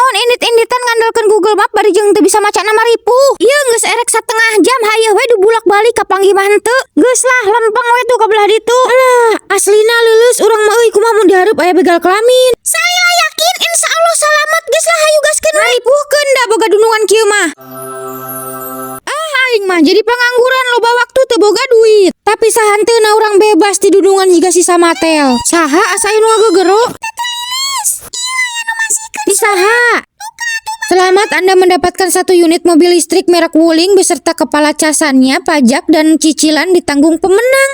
Naon indit-inditan ngandelkeun Google Map bari jeung teu bisa maca nama ripuh. Ieu geus erek satengah jam, hayeuh we dibulak-balik, kapanggih mah henteu. Geus lah, lempeng we tuh ka belah ditu. Alah, aslina leuleus urang mah euy, kumaha mun dihareup aya begal kelamin. Saya yakin insya Allah salamet, geus lah, hayu gaskeun we. Ngaripuhkeun da boga dunungan kieu mah. Ah, aing mah jadi pengangguran, loba waktu teu boga duit. Tapi sahanteuna urang bebas ti dunungan jiga si Samatel. Saha asa anu ngagegero? Di saha? Selamat, Anda mendapatkan satu unit mobil listrik merek Wuling beserta kepala casannya, pajak dan cicilan ditanggung pemenang.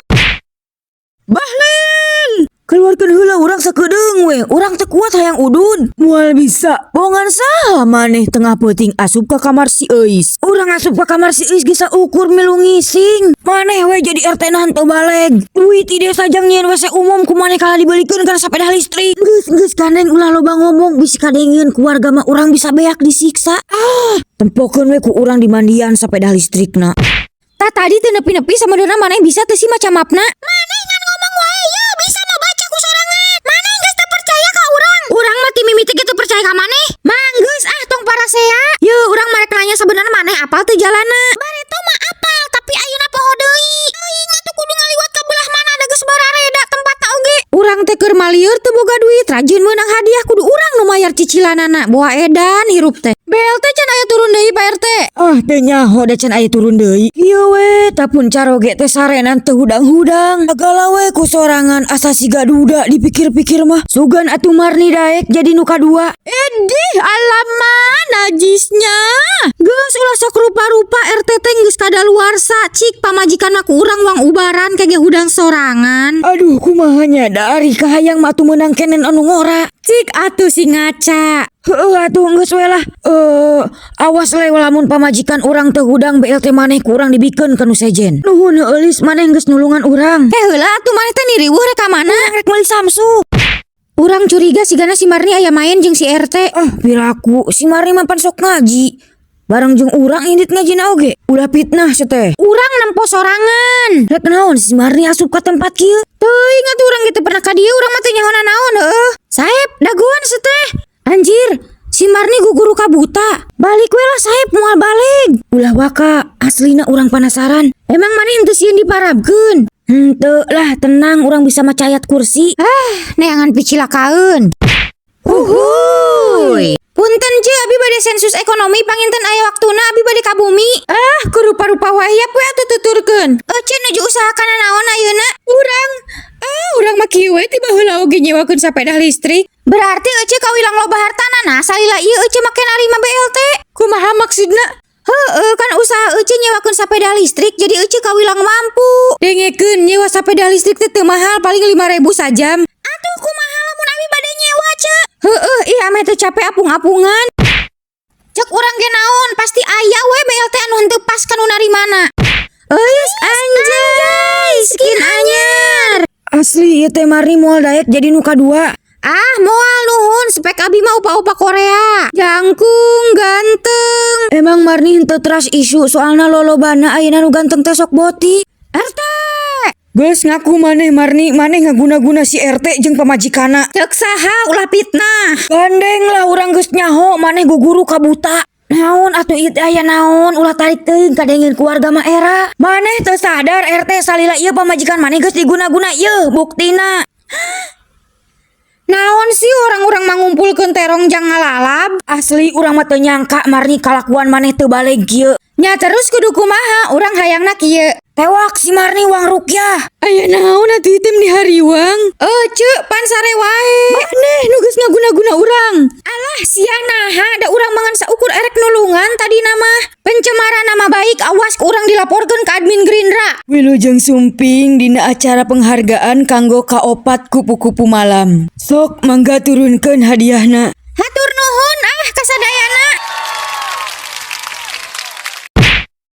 Bahlil! Keluarkan heula urang sakedeung we, urang teu kuat, hayang udun. Moal bisa, bohongan saha maneh tengah peuting asup ka kamar si Euis? Urang asup ka kamar si Euis ge saukur milu ngising. Maneh we jadi RT na henteu baleg. Duit ti desa jang nyieun WC umum ku maneh kalah dibelikeun kana sepeda listrik. Geus, geus, gandeng, ulah loba ngomong, bisi kadengeun ku warga mah urang bisa beak disiksa. Ah, tempokeun we ku urang di mandian sepeda listrikna. Tah, tadi teu nepi-nepi, sabenerna maneh bisa teu sih maca mapna? Maneh ngan ngomong wae, ye bisa mah baca ku sorangan. Maneh geus teu percaya ka urang. Urang mah ti mimiti ge teu percaya ka maneh. Manggeus ah, tong parasea. Ye, urang marek nanya, sabenerna maneh apal teu jalana? Bareto mah apal, tapi ayeuna poho deui. Teuing atuh kudu ngaliwat ka belah mana, da geus barareda tempatna oge. Urang teh keur malieur teu boga duit, rajin meunang hadiah kudu urang nu mayar cicilanana. Boa edan hirup teh. BLT can aya turun deui, Pak RT? Ah, teu nyaho da can aya turun deui. Ieu we tapun caroge teh sarenan teu hudang-hudang. Sagala we ku sorangan, asa siga duda dipikir-pikir mah. Sugan atuh Marni daek jadi nu kadua. Edih, alamak, najisnya. Geus, ulah sok rupa-rupa, RT teh geus kadaluarsa, cik pamajikan mah ku urang wang ubaran kege hudang sorangan. Aduh, kumaha nya, dari kahayang mah atuh meunang kenen anu ngora. Cik atuh si ngaca. Heueuh atuh, geus we lah. Eh, awas le, lamun pamajikan urang teu hudang BLT maneh ku urang dibikeun ka nu sejen. Nuhun heueuh, maneh geus nulungan urang. Eh, heula atuh, maneh teh niriweuh rek ka mana? Rek meuli Samsu. Urang curiga sigana si Marni aya main jeung si RT. Ah, piraku si Marni mah pan sok ngaji. Bareng jeung urang indit ngajina oge. Ulah fitnah sia teh. Urang nempo sorangan. Rek naon si Marni asup ka tempat kieu? Teuing atuh, urang gitu pernah ka dieu, urang mah teu nyaho naon heueuh. Saep, dagoan sia teh. Anjir, si Marni guguru ka buta. Balik we lah, Saep, moal balik. Ulah waka, aslina urang penasaran. Emang maneh henteu sieun diparabkeun? Henteu lah, tenang, urang bisa maca ayat kursi. Ah, neangan picilakaeun. Uhuy. Punten, Ceu, abi bade sensus ekonomi, panginten aya waktuna abi bade ka bumi. Ah, kurupa-rupa wae, yap we atuh tuturkeun. Ece nuju usaha kana naon ayeuna? Urang. Ah, urang mah kieu we, ti baheula oge nyewakeun sepeda listrik. Berarti Ece kawilang loba hartana, nah salila ieu Ece make narima BLT. Kumaha maksudna? Heeh, kan usaha Ece nyewakeun sepeda listrik, jadi Ece kawilang mampu. Dengekeun, nyewa sepeda listrik teh teu mahal, paling 5000 sajam. Atuh kumaha lamun abi bade nyewa, Ce? Heeh, ih, ameh teu capek apung-apungan. Cek urang ge naon, pasti aya we BLT anu henteu pas ka nu narimana. Eus, anjay, skin anyar. Asli ieu teh Marni moal daek jadi nu kadua. Ah, moal, nuhun, spek abi mah upa-upa Korea. Jangkung, ganteng. Emang Marni henteu trust issue, soalna lolobana ayeuna nu ganteng teh sok boti. RT. Geus ngaku maneh, Marni, maneh ngaguna-guna si RT jeung pamajikanna. Cek saha, ulah fitnah. Gandeng lah, urang geus nyaho maneh guguru ka buta. Naon atuh ieu teh, aya naon? Ulah tarik teuing, kadengeun keluarga mah era. Maneh teu sadar RT salila ieu pamajikan maneh geus diguna-guna ieu buktina. Naon sih, orang-orang mangumpulkeun terong jang ngalalab? Asli urang mah teu nyangka, Marni, kalakuan maneh teu baleg kieu. Nya terus kudu kumaha, urang hayangna kieu. Tewak si Marni wang rukyah. Aya naon atuh item di hariwang? Eh, Ceu, pan sare wae. Maneh nu geus ngaguna-guna urang. Alah, sia naha, da urang mangan saukur erek nulungan tadi nama. Pencemaran nama baik, awas ku urang dilaporkeun ke admin Gerindra. Wilujeng sumping dina acara penghargaan kanggo kaopat kupu-kupu malam. Sok mangga turunkeun hadiahna. Hatur nuhun ah kasadayana.